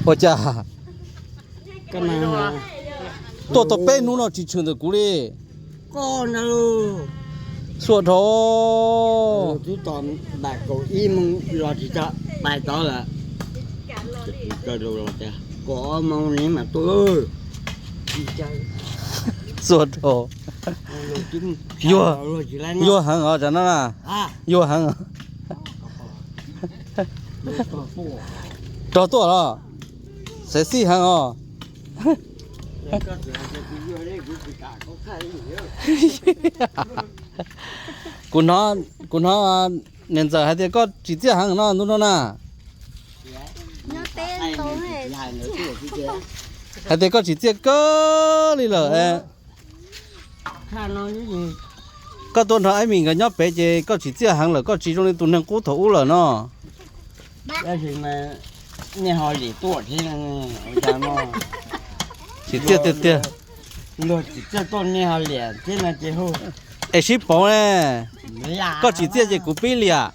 Ua cas tuaj tau peb hnub no tsis tshwm ntawm kuv li. Xua dhau. Xua dhau. Yuag, yuag heev os tam no na. Yuag heev. Rog tuaj los. Xav xij heev os. Kuv hnov, kuv hnov niam ntxawm hais tias koj tsim txiaj heev no ntu no na. Hais tias koj tsim txiaj kawg li lawm. Koj tuaj nrog Ab Mis nkawd nyob pem ces koj tsim txiaj heev lawm, koj tsis zoo li tus neeg qub thaum ub lawm no. Tsim txiaj tiag tiag. Es sib pauv ne, koj tsim txiaj ces kuv pib liam.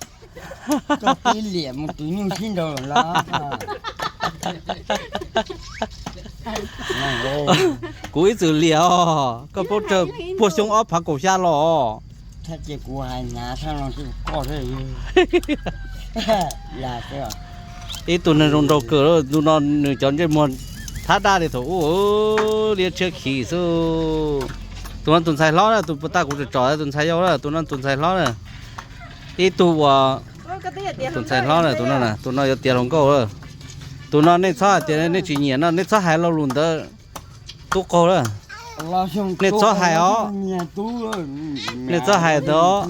Kuv ib txwm liam os, koj paub tsawg puag xyoo ob phav kaum xya los. Ib tug neeg zoo nraug kawg, ntu no nws cov ntsej muag thab daj li thaum ub, liab tshiab khiv xwb. Tus no tus ntxhais hlob na, tus puag ta kuv tsom tsom tus ntxhais yau na, tus no tus ntxhais hlob na. Ib tug uas, tus ntxhais hlob na, tus no, tus no yuav tiav hluas nkauj. Tus no nej txhob hais tias nej tsis nyiam no, nej txhob hais lo lus ntawd. Tub qaug lawm. Nej txhob hais os. Nej txhob hais ntawd os.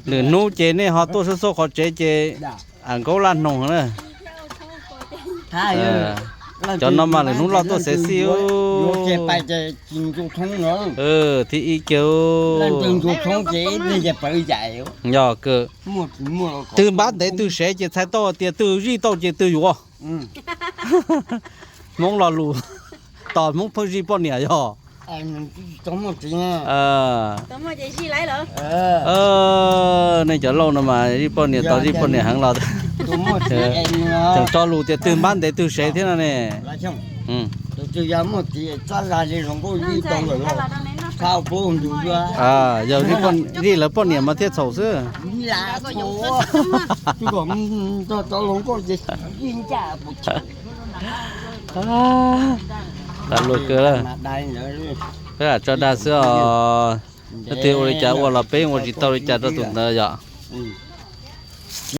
Lwm hnub ces nej ho tuaj xub xub qhov tsev ces am nkaub laj hnoos na. Cov no mas lwm hnub loj tuaj xav xij. Thib ib kiag. Yog kawg. Twg npab ntev twg sev ces txhais tau tias twg zij tau ces twg yuav. Hmoob lo lus, tos Hmoob pheej zij poj niam yog. Nej cov laus no mas zij poj niam tos zij poj niam heev los. Tseem tso lus tias twg npab ntev twg sev thiab no ne. Yog zij lawv poj niam mas thiaj txhaum xwb. Luag kawg, peb lam tso dag xwb os. Leej twg ua li cas ua los peb ua tsis tau li cas rau tus ntawd yom.